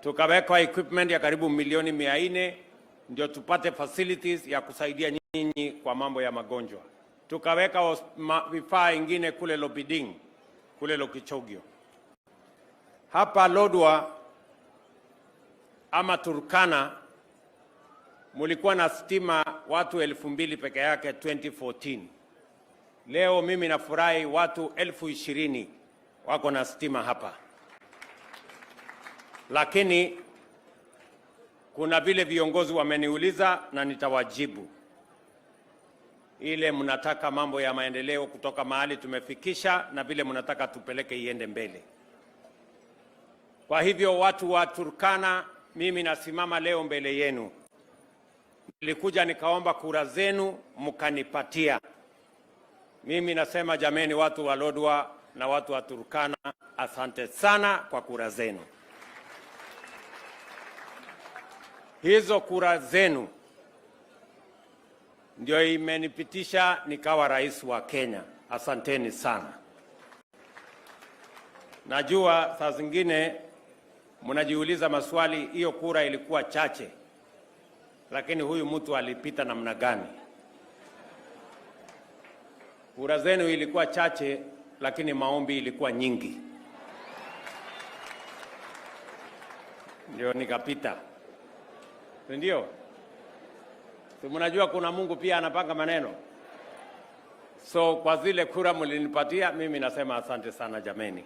Tukawekwa equipment ya karibu milioni 400 ndio tupate facilities ya kusaidia nyinyi kwa mambo ya magonjwa. Tukaweka vifaa ingine kule Lobiding, kule Lokichogio. Hapa Lodwar ama Turkana mulikuwa na stima watu 2,000 peke yake 2014. Leo mimi nafurahi watu 20,000 wako na stima hapa, lakini kuna vile viongozi wameniuliza na nitawajibu. Ile mnataka mambo ya maendeleo kutoka mahali tumefikisha na vile mnataka tupeleke iende mbele. Kwa hivyo watu wa Turkana, mimi nasimama leo mbele yenu. Nilikuja nikaomba kura zenu mkanipatia. Mimi nasema jameni, watu wa Lodwar na watu wa Turkana, asante sana kwa kura zenu. Hizo kura zenu ndio imenipitisha nikawa rais wa Kenya. Asanteni sana. Najua saa zingine mnajiuliza maswali, hiyo kura ilikuwa chache, lakini huyu mtu alipita namna gani? Kura zenu ilikuwa chache, lakini maombi ilikuwa nyingi, ndio nikapita, si ndio? Si mnajua kuna Mungu pia anapanga maneno. So kwa zile kura mlinipatia mimi nasema asante sana jameni,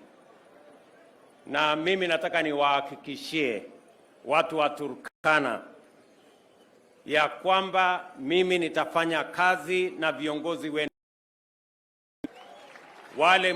na mimi nataka niwahakikishie watu wa Turkana ya kwamba mimi nitafanya kazi na viongozi wenu wale